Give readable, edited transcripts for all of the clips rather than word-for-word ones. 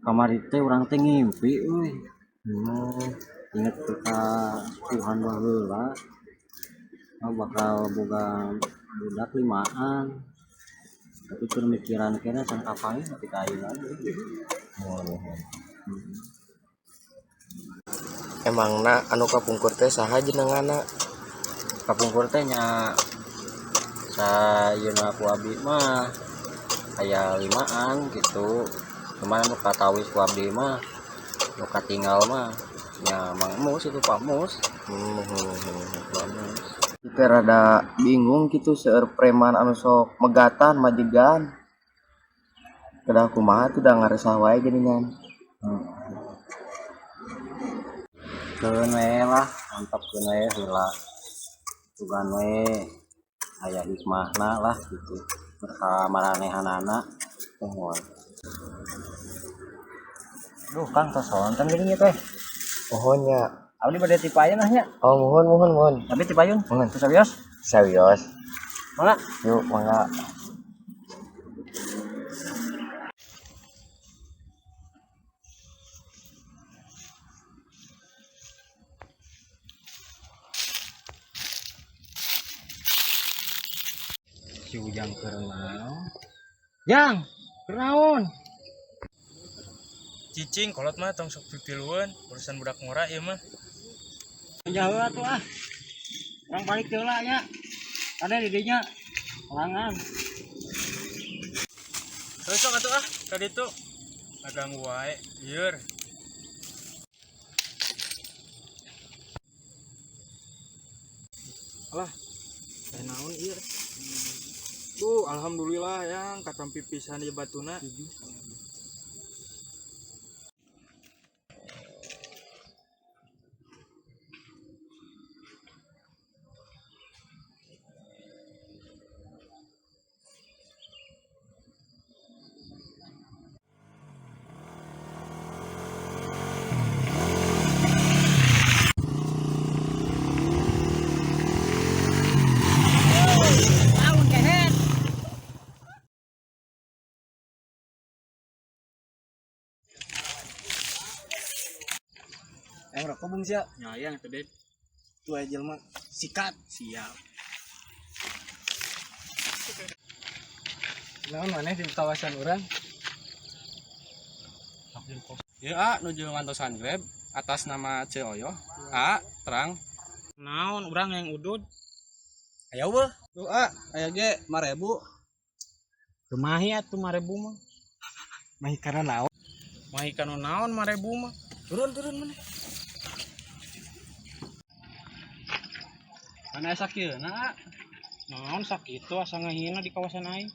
Kamari teh urang teh ngimpi euy. Inget ka Tuhan baheula bakal boga budak limaan. Tapi keur mikiran keneh can kapanggih nepi ka ayeuna ge. Emangna anu kapungkur teh saha jenenganna? Kapungkur teh nya sayeuna ku abdi mah aya limaan gitu. Cuman anu katawis ku abdi mah nu katinggal mah nya Mang Mus itu Pak Mus. Pak Mus. Kita rada bingung gitu seueur preman anu sok megatan majegan. Kedah kumaha tuh da ngaresah wae geuningan. Keun we lah, mantapkeun we heula. Sugan we aya hikmahna lah gitu. Ka maranehanana. Muhun. Duh Kang tos sonten geuning ieu teh. Muhun nya. Abdi bade ti payun ah nya. Oh muhun muhun muhun. Abdi ti payun. Muhun. Teu sawios? Sawios. Mangga. Yuk mangga. Si Ujang keur naon? Jang, keur naon? Cicing kolot mah tong sok pipilueun urusan budak ngora ieu mah. Jauh atuh ah. Urang balik heula nya. Kade di dinya. Halangan. Heuh sok atuh ah ka ditu. Ngaganggu wae, lieur. Alah, teh naon ieu? Tuh, alhamdulillah yang katampi pisan ieu batuna. Yang rokok bung sia. Nyayang teh, Ded. Tuh aja jelema sikat siap. Naon maneh di kawasan urang? Ya, A, nuju ngantosan Grab atas nama C Oyo. A, terang. Naon urang yang udud? Aya eueuh. Tuh, A, aya ge 5000. Kumaha atuh 5000 mah? Mahi kana naon? Mahi kana naon 5000 mah? Turun turun maneh. Mana asa kieu na? Naon sakitu asa ngahina di kawasan aing.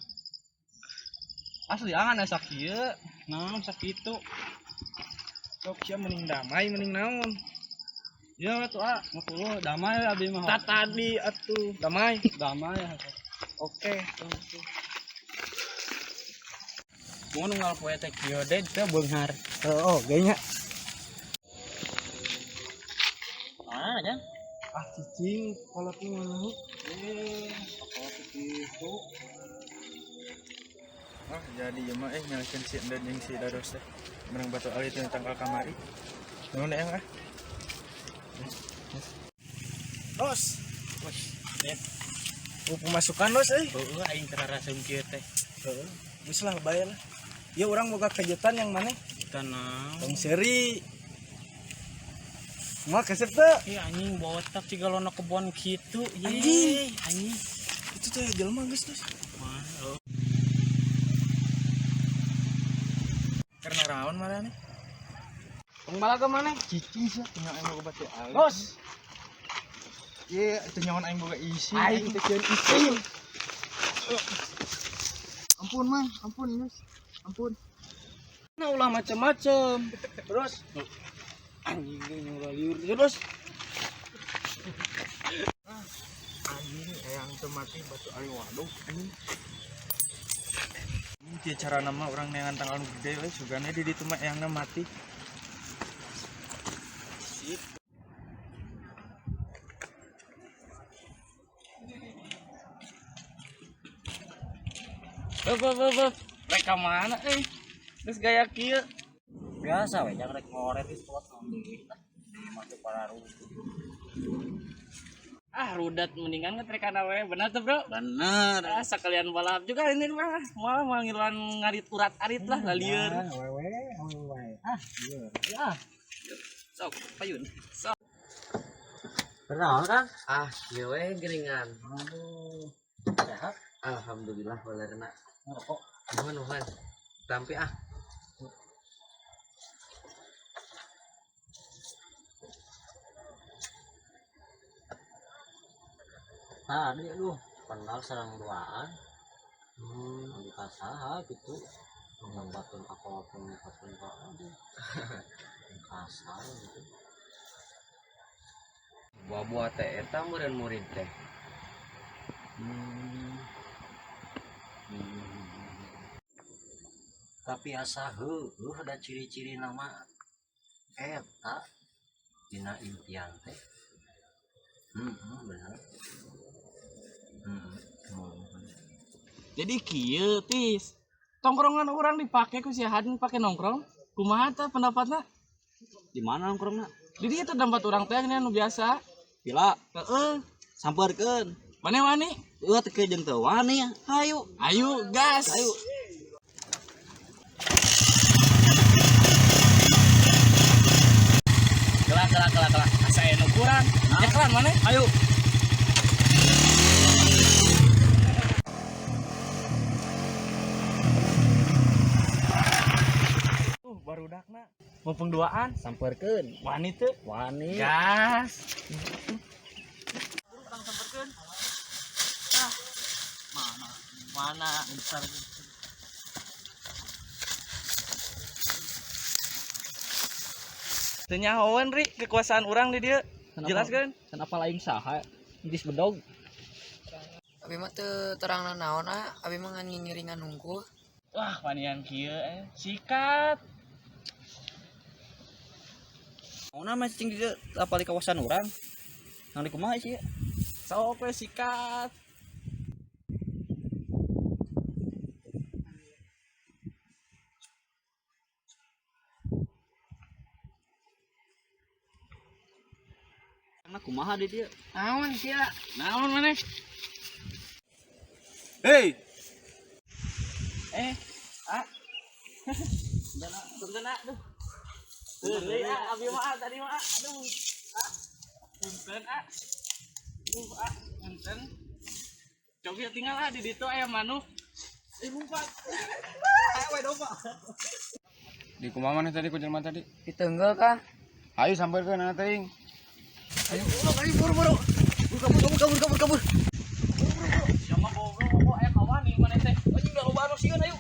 Asli angan asa kieu. Naon sakitu? Sok sia mending damai mending naon? Ya atuh A, 50 damai abdi mah. Tak tadi atuh damai. Damai. Oke. Mun unggal poe teh kieu deui teh beunghar. Oh, ge nya. Mana Jang? Ah cicing kolot mah. Kolot kitu. Ah, jadi ieu mah nyalahkeun si Endan jeung si Dados teh. Menang batu alit teh tangkal kamari. Nuhun yang ah. Dos. Wih, Ded. Oh, pemasukan dos euy. Heueuh aing teu raraseum kieu teh. Heeh. Geus lah bae lah. Ya urang boga kejutan yang mana? Tenang. Tong seri. Mah kasep teu? Ih anjing botak ciga lono kebon kitu. Anjing. Anjing. Itu teh jelema geus dos. Mah. Karena raon marane. Tong balaga maneh? Cicing sia teu aing boga batu alit. Dos. Ye, teu nyaon aing boga isi. Aing teh sieun isin. Ampun mang, ampun geus. Ampun. Nah ulah macem-macem. Terus anjing ge nyuruh liur terus. Anjing eyang teu mati batu alit waduh anjing. Ini kieu carana mah urang neangan tanggal nu gede we sugane di ditu mah eyangna mati. Sip. Beuh beuh beuh. Rek ka mana euy? Geus gaya kieu. Biasa we jangan rek ngoret itu kuat naon deui lah. Di masuk para Ah, rudat mendingan ngetrekan we, benar tuh, Bro? Bener. Ah, sekalian balap juga ini mah. Moal moal ngiluan ngarit urat arit lah lalieur. Wewe, wewe. Ah, iya. Ya. Sok, payun. Sok. Kenal kan? Ah, kieu we geuningan. Aduh. Sehat? Alhamdulillah balerna. Ngerokok. Nuhun nuhun. Tampi ah. Tadi lu kenal sarang duaan. Di kasaha gitu. Ngambatkeun apa-apa ngambatkeun ka aduh. Kasar gitu. Buah-buah teh eta meureun murid teh. Tapi asa heueuh ada ciri-ciri nama eta dina impian teh. Bener. Jadi kieu tis. Tongkrongan orang dipake ku si Hadin pake nongkrong. Kumaha tah pendapatna? Di mana nongkrongna? Di dieu teh tempat urang teh anu biasa. Pila Heeh. sampeurkeun. Mane wani? Eueuh teh jeung teu wani. Hayu. Ayo gas. Ayo. Kelak kelak kelak kelak. Asa aya nu kurang. Nyekelan mane? Ayo. Barudakna. Mumpung duaan, Sampeurkeun. wani teu. Wani. Gas. Urang sampeurkeun. Ah. Mana? Mana? Bentar. Teu nyahoeun ri kekuasaan urang di dieu. Jelas kan? Kenapa lain saha? Geus bedog. Abi mah teu terang naon ah, abi mah ngan ngingiringan hungkul. Wah, wanian kieu eh. Sikat. Naon mah cing di dieu apal di kawasan urang. Nang di kumaha sih? Sok we sikat. Karena kumaha di dieu? Naon sia? Naon maneh? Hei, Ah. Punten ah, duh. Heureuy ah, abi mah ah, tadi mah ah. Aduh. Ah. Punten ah. Duh ah, punten. Cobi tinggal ah di ditu aya manuk. Lompat. di kumaha maneh tadi ku jelema tadi? Ditenggel kan? Ayo sampeurkeun ana teuing. Ayo, buru-buru. Kabur kabur kabur kabur. Sia mah goblok kok aya kawan nih maneh teh. Anjing da loba anu sieun ayo.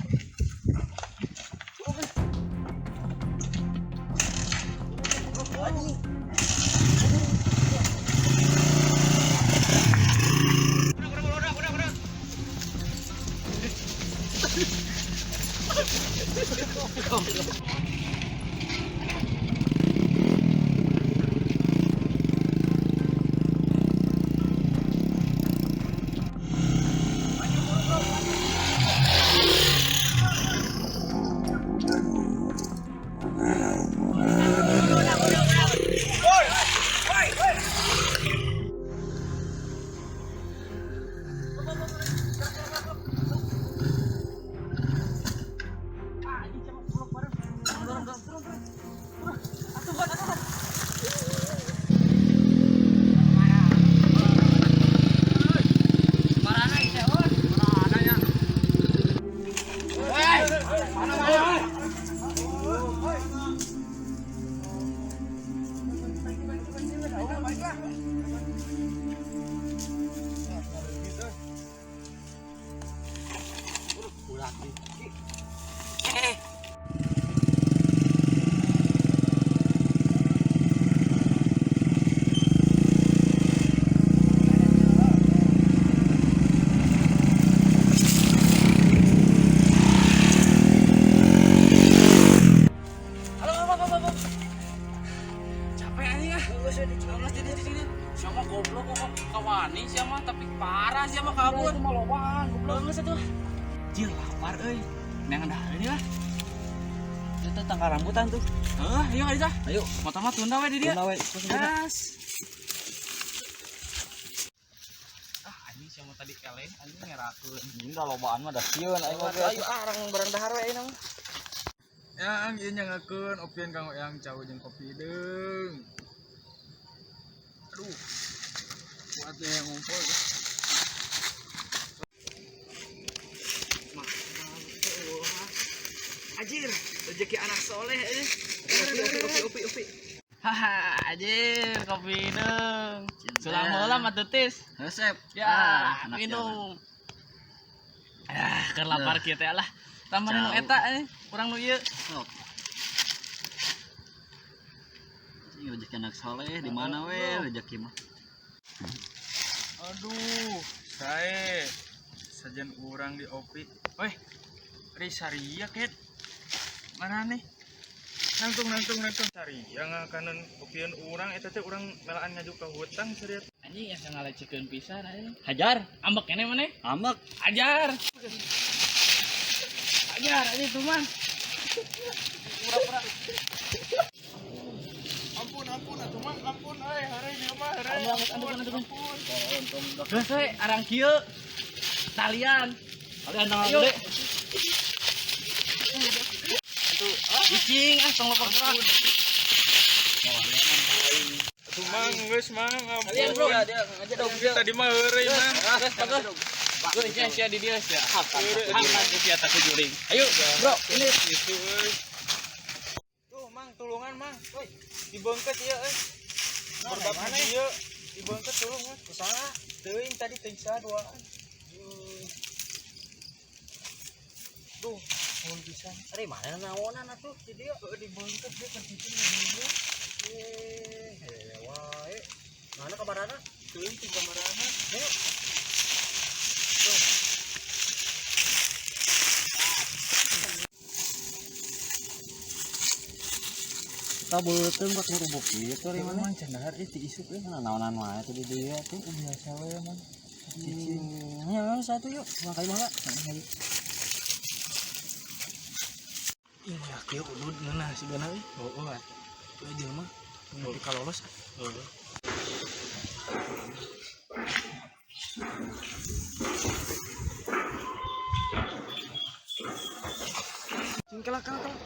Halo, halo, halo, halo. Capek anjing ah. Siapa goblok kok kawani siapa tapi parah siapa kabur. Itu malobaan goblok geus atuh. Jil lapar euy. Neangan dahar ini lah. Eta tangkal rambutan tuh. Heeh, ayo aja. Ayo, motor mah tunda we di dieu. Tunda we. Gas. Ah, anjing siapa tadi eleh anjing ngerakeun. Ini dah lobaan mah dah sieun aing mah. Ayo ah orang barang dahar we ayeuna mah. Yang ieu nyangakeun opian kanggo yang cau jeung kopi deung. Aduh. Kuat deh yang ngumpul. Anjir, rezeki anak soleh eh. Opi opi opi. Haha, anjir, kopi deung. Sulam heula mah teutis. Resep. Ya, minum. Ah, keur lapar kieu teh lah. Tambah nu eta eh, urang nu ieu. Sok. Ini rezeki anak soleh di mana we rezeki mah. Aduh, sae. Sajen urang di opi. Weh, ari saria ket. Mana nih? Nangtung nangtung nangtung saria ngakanan opian urang eta teh urang melaan ngaju ka hutang saria. Anjing asa ngalecikeun pisan anjing. Hajar, Ambek keneh maneh? ambek. Ajar. Ajar anjing tuman. Ampun ampun atuh mang ampun euy heureuy dieu mah heureuy. Ampun ampun ampun. Geus we arang kieu. Talian. Kalian tangan Ayo. gede. Tuh, cicing ah tong lopak gerak. Atuh mang geus mang ampun. Kalian bro. Tadi mah heureuy mang. Geus bagus. Geus sia sia di dieu sia. Hakan ku sia tak juring. Ayo, bro, ini Gitu euy. Tuh mang tulungan mang. Woi, dibengket ieu euy. Berbab ieu dibengket tulung mah. Kusaha? Teuing tadi teuing saha duaan. Duh, mun pisan. Ari mana naonan atuh di dieu? Heueuh dibengket dia kan cicing di dieu. Eh, wae. Mana kabarana? Teuing ti kamarana. Ayo. Kita beuteung buat ngurubuk kitu ari mana? Mang candahar ieu ti isuk euy. Mana naonan wae tuh di dieu tuh. Biasa we mang. Cicing. Ya, satu yuk. Mangkai mah. Ih, ya kieu udud ngeunah sigana euy. Heueuh atuh. Ieu jelema nepi ka lolos. Heueuh. Cing kela kela kela.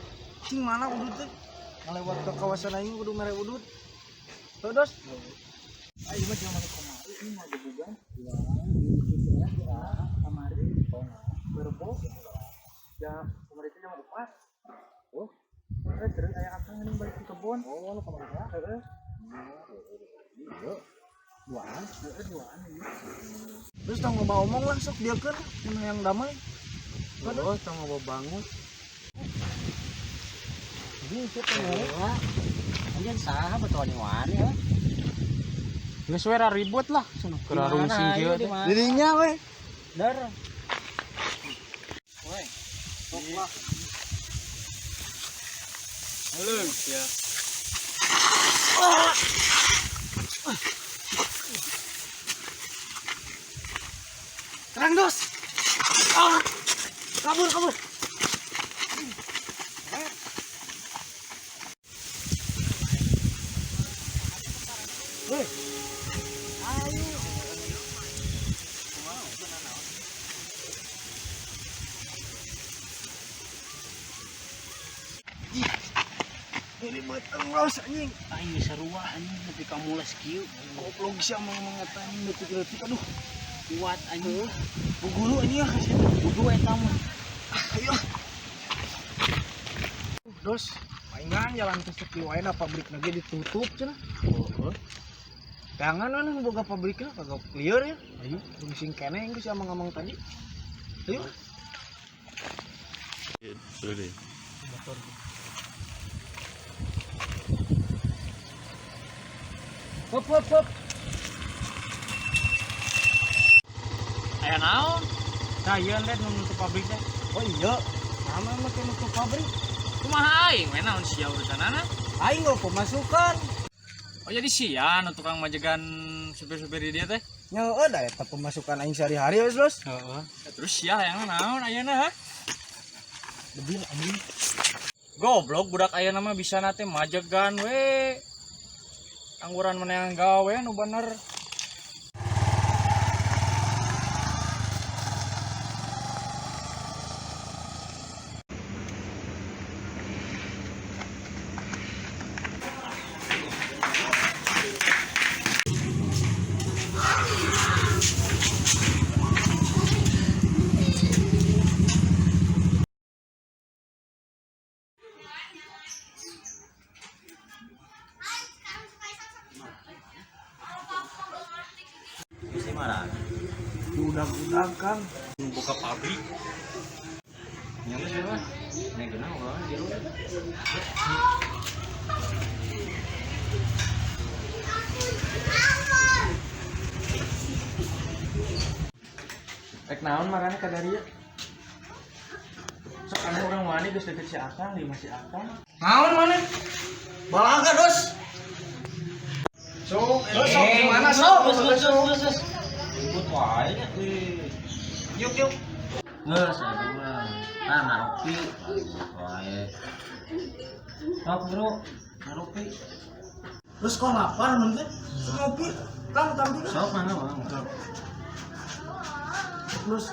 Cing mana udud teh? Ngalewat ke kawasan aing kudu mere udud. Tuh dos. Aing mah jelema nu kamari ini mah gebugan. Kamari berbo. Ya kamari teh jam 4. Oh. Eh terus aya akang ini balik ke kebon. Oh, lu kamari teh? Heeh. Iya. Duaan. Heeh duaan ieu. Terus tong loba omong lah sok dieukeun mun hayang damai. Oh, tong loba bangun. Ini siapa ya? Anjir saha betul wani ya. Geus we ribut lah cenah keur rungsing kieu teh. Dirinya we. Dar. Woi. Sok lah. Heuleung sia. Terang dos. Ah. Kabur kabur. Woi. Ayo. Ini beteng los anjing. Aing sarua anjing nepi ka mules kieu. Goblok sia mah mangata anjing leutik-leutik aduh. Kuat anjing. Bugulu anjing ah kasih. Kudu eta mah. Ayo. Dos, palingan jalan teh sepi wae na pabrik ge ditutup cenah. Heeh. Jangan mana boga pabrikna kagak lieur ya. Ayo, rungsing keneh geus si amang-amang tadi. Ayo. Motor. Hop hop hop. Aya naon? Tah ieu teh nu nutup pabrik teh. Oh iya, sama mah ke nutup pabrik. Kumaha aing we naon sia urusanana? Aing lo pemasukan. Oh jadi sia nu tukang majegan supir-supir di dia teh. Nya heueuh da eta pemasukan aing sehari-hari geus, Bos. Heeh. Terus sia hayang naon ayeuna ha? Debil anjing. Goblok budak ayeuna mah bisa nate majegan we. Angguran mana yang gawe nu bener. Bisi marah. Budak-budak Kang. Buka pabrik. Nya geus we lah. Nya geunah urang jero. Rek naon marane ka dieu? Sok aneh urang wani geus deket si Akang, di masih Akang. Naon maneh? Balaga, Dos. Sok, sok gimana sok? Geus. Ikut wae nya. Yuk, yuk. Geus atuh mah. Nah, ngaropi. Wae. Sok, Bro. Ngaropi. Terus kok lapar mun teh? Ngopi. Kang tampil. Sok mangga mangga. Terus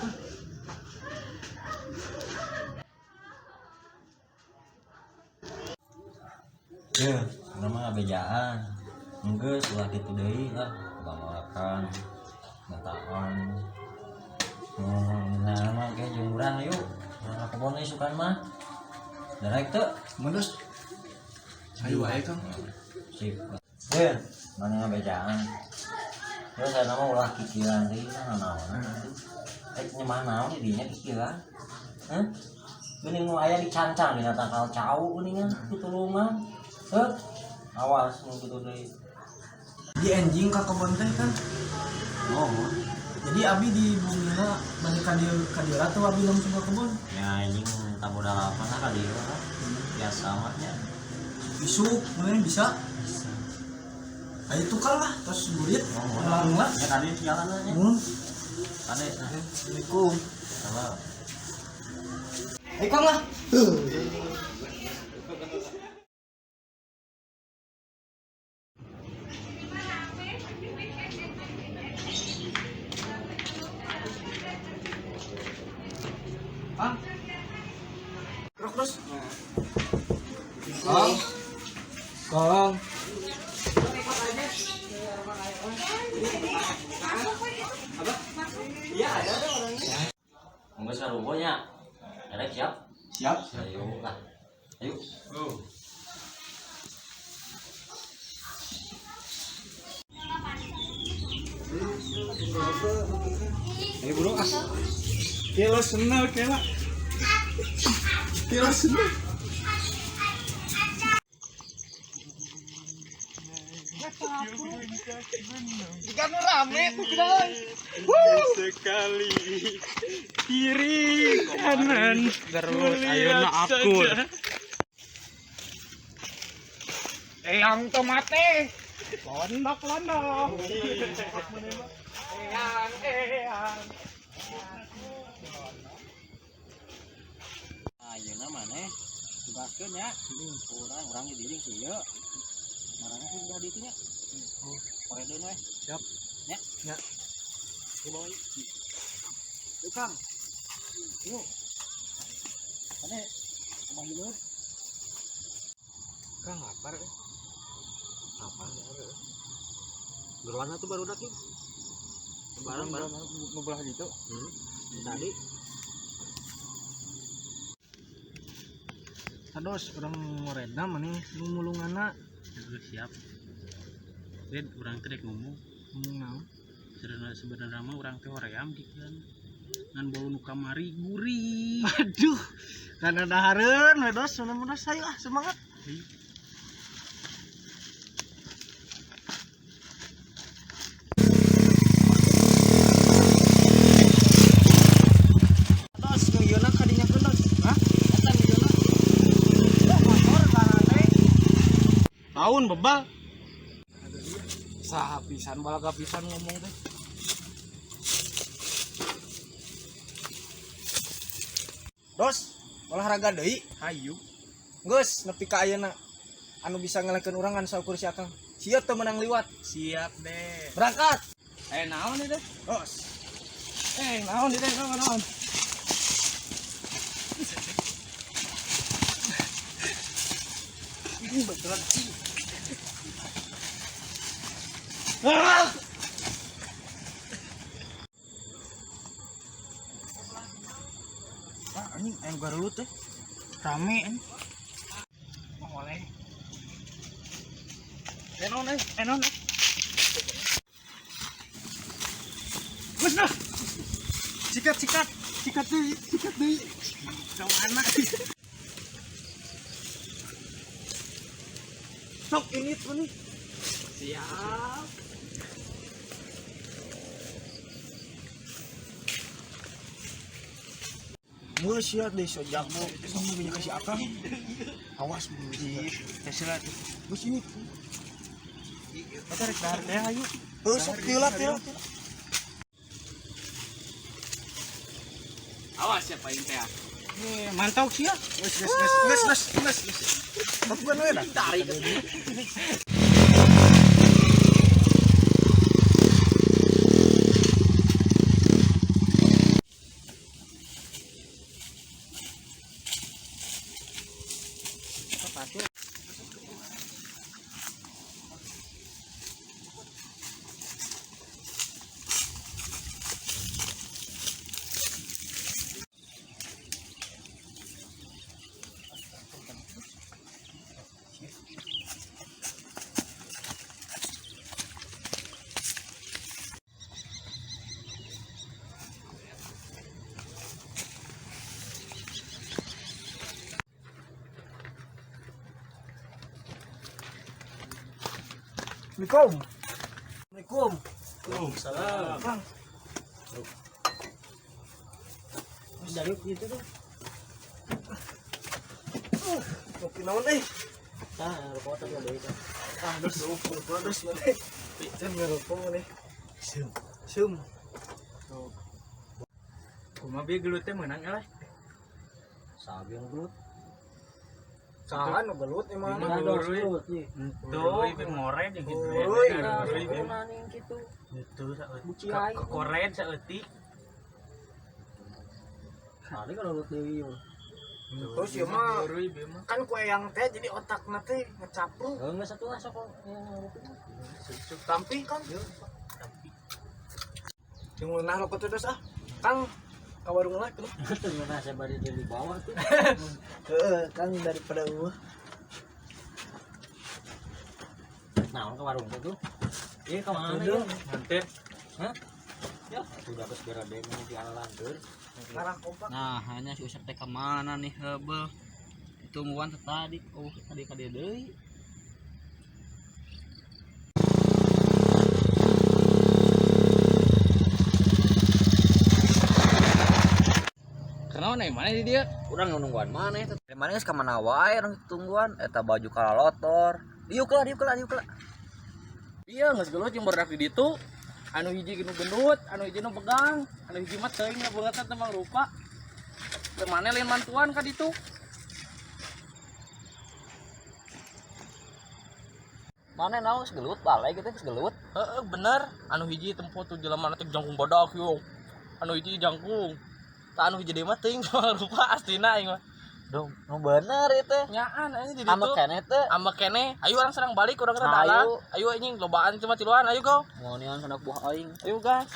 Ya, urang mah bejaan. Geus ulah kitu deui lah, ulah makan. Mentaan. Nah, mah kayak jeung urang yuk. Urang ka kebon isukan mah. Darek teu? Mendos. Ayo wae Kang. Sip. Ya, mana ngabejaan. Terus saya nama ulah kikiran deui lah naon. Rek nyemah naon di dinya kikiran. Hah? Geuning nu aya dicancang dina tangkal cau geuningan pitulungan. Heuh. Awas nu kitu deui. Di anjing ka kebon teh kan. Oh, Jadi abi di bumina balik ka dieu ka dieu tuh abi langsung ke kebon. ya anjing tamu dalapan lah ka dieu lah. Biasa mah nya. Isuk mungkin bisa. Bisa. Ayo tukar lah terus burit. Oh, Larung lah. Ya tadi jalan nya. Hmm. Tadi. Assalamualaikum. Salam. Ayo Kang lah. Kang. Terus terus. Kang. Kang. Geus sarumpul nya. Darek siap? Siap. Ayo lah. Ayo. Oh. Ayo bro ah. Kela senal kela. Kela senal. Ikan rame tuh guys. Sekali kiri kanan Terus ayeuna akur. Eyang tomate. Londok londok. Eyang eyang. Ayeuna maneh tugaskeun ya. Urang urang di dieu sih ieu. Marana sih udah ditu nya. Koredeun we. Siap. Nya. Nya. Di bawah yuk. Yuk Kang. Yuk. Maneh rumah hileut. Kang lapar eh. Apa? Geruana tuh barudak yuk. Bareng bareng. Nu belah gitu. Tadi Terus orang moreda maneh nu mulungana Siap. Red urang teh rek ngomong. ngomong naon? Sebenarnya mah urang teh hoream kikian. Ngan bau nu kamari gurih. Aduh, karena dahareun we dos, mudah-mudahan ayo ah semangat. Ayo. Dos, nu ieuna kadinya keun dos. Hah? Eta nu ieuna. Oh, motor karate. Tahun bebal. Saha pisan balaga pisan ngomong teh. Dos, olahraga deui. Hayu. Geus nepi ka ayeuna anu bisa ngalahkeun urang ngan saukur si Akang. Sia teu meunang liwat. Siap deh. Berangkat. Eh naon ieu teh? Os. Eh, naon ieu teh? Naon naon? Ini betulan sih. Ah! Ah, anjing aya nu garelut teh. Rame anjing. Mah oleh. Eh naon eh? Eh naon eh? Geus nah. Sikat sikat, sikat deui, sikat deui. Jauh anak. Sok ini tuh nih. Siap. Geus sia deui so jago. Kamu punya kasih Akang. Awas bu. Tes lah tuh. Geus ini. Kita rek dahar teh ayo. Heuh sok tiula tiula. Awas ya paling teh. Nih, mantau sia. Geus geus geus geus geus geus. Bukan we dah. Tarik. Assalamualaikum. Assalamualaikum. Waalaikumsalam. Kang. Dari gitu tuh. Kopi naon euy? Tah, rokok teh deui tah. Ah, terus rokok terus maneh. Can ngerokok maneh. Sum. Sum. Kumaha bieu gelut teh meunang eleh? Sabi yang gelut. Saha nu gelut emang. Lima Dos Heureui. gelut nih. Tuh, ieu ngoren jeung kitu. Heureui. Heureui, bieu. Naning kitu. Itu saeutik. Buci aing. Kekoren saeutik. Tadi kalau gelut deui mah. Terus ieu mah Heureui bieu mah. kan kue yang teh jadi otakna teh ngecapruk. Heuh geus atuh lah sok yang ngerokok. Tampi kan. Jeung ngeunah rokok teh terus ah. Kang ka warung lah tuh. Teu ngeunah saya bari di bawah tuh. Heeh, Kang daripada eueuh. Naon ke warung teh tuh? Ieu ka mana ieu? Mantir. Hah? Ya, sudah geus berade mau jalan deur. Arah kompak. Nah, hanya si Usep teh ka mana nih heubeuh. Tungguan teh tadi, oh tadi ka dieu deui. Kenapa nih mana di dia? Urang nungguan mana eta? Mana geus ka mana wae urang tungguan eta baju kalalotor. Diuk lah, diuk lah, diuk lah. Iya, geus gelut jeung barudak di ditu. Anu hiji nu gendut, anu hiji nu begang, anu hiji mah teuing lah beungeutna teh mangrupa. Teu maneh lain mantuan ka ditu. Mana naon geus gelut balai gitu geus gelut. Heeh, bener. Anu hiji tempo tuh jelema teh jangkung badak yo. Anu hiji jangkung. Tah anu hiji deui mah teuing mangrupa aslina aing mah. Dong, nu bener itu. Nyaan aing di ditu. Ame keneh teh. Ame keneh. Ayo urang serang balik urang Nah, rada. ayo. Ayo anjing lobaan cuma tiluan ayo go. Mau nian kana buah aing. Ayo guys.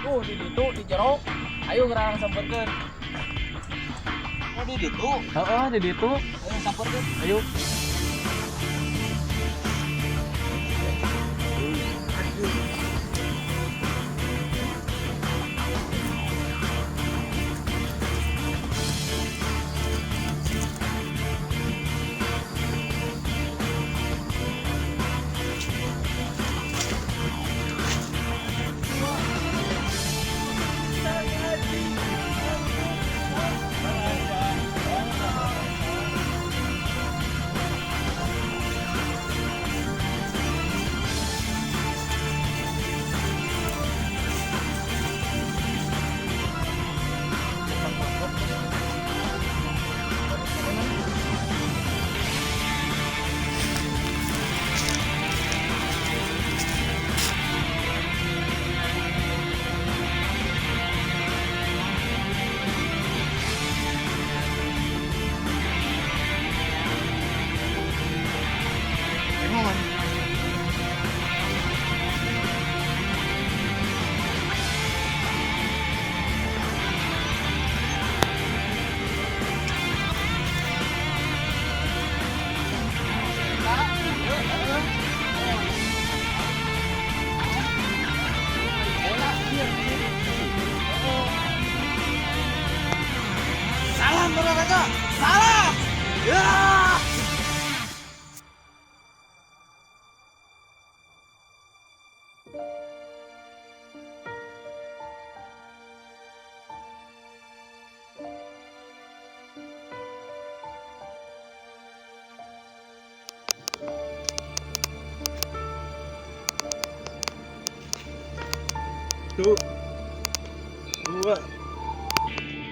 Tuh di ditu di jero. Ayo urang samperkeun. Oh di ditu. Heeh, di ditu. Ayo samperkeun. Ayo. Salah. Ya. Satu, dua,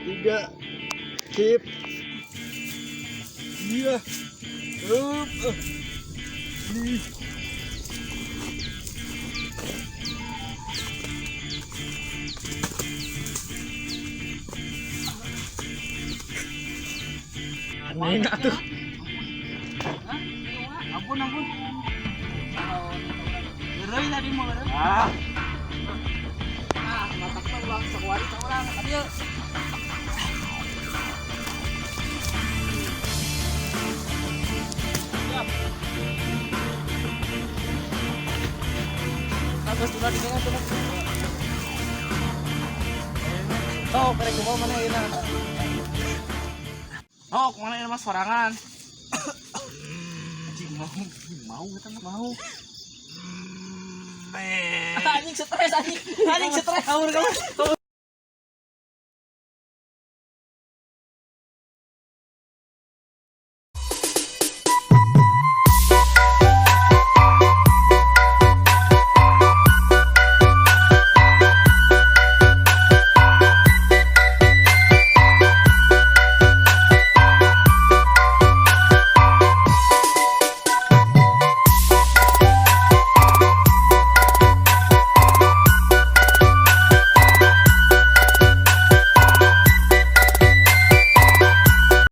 tiga, sip. Iya. Up. Ah. Ih. Aneh atuh. Ampun, ampun. Geureuy tadi mah geureuy. Ah. Ah, matak mah ulah sok wari ka urang. Ka dieu. Siap. Bagus tuh di sini tuh. Sok, rek kumaha mana ieu. Sok, mana ieu mah sorangan. Anjing mau, mau eta mah mau. Anjing stres anjing. Anjing stres. Kabur kabur.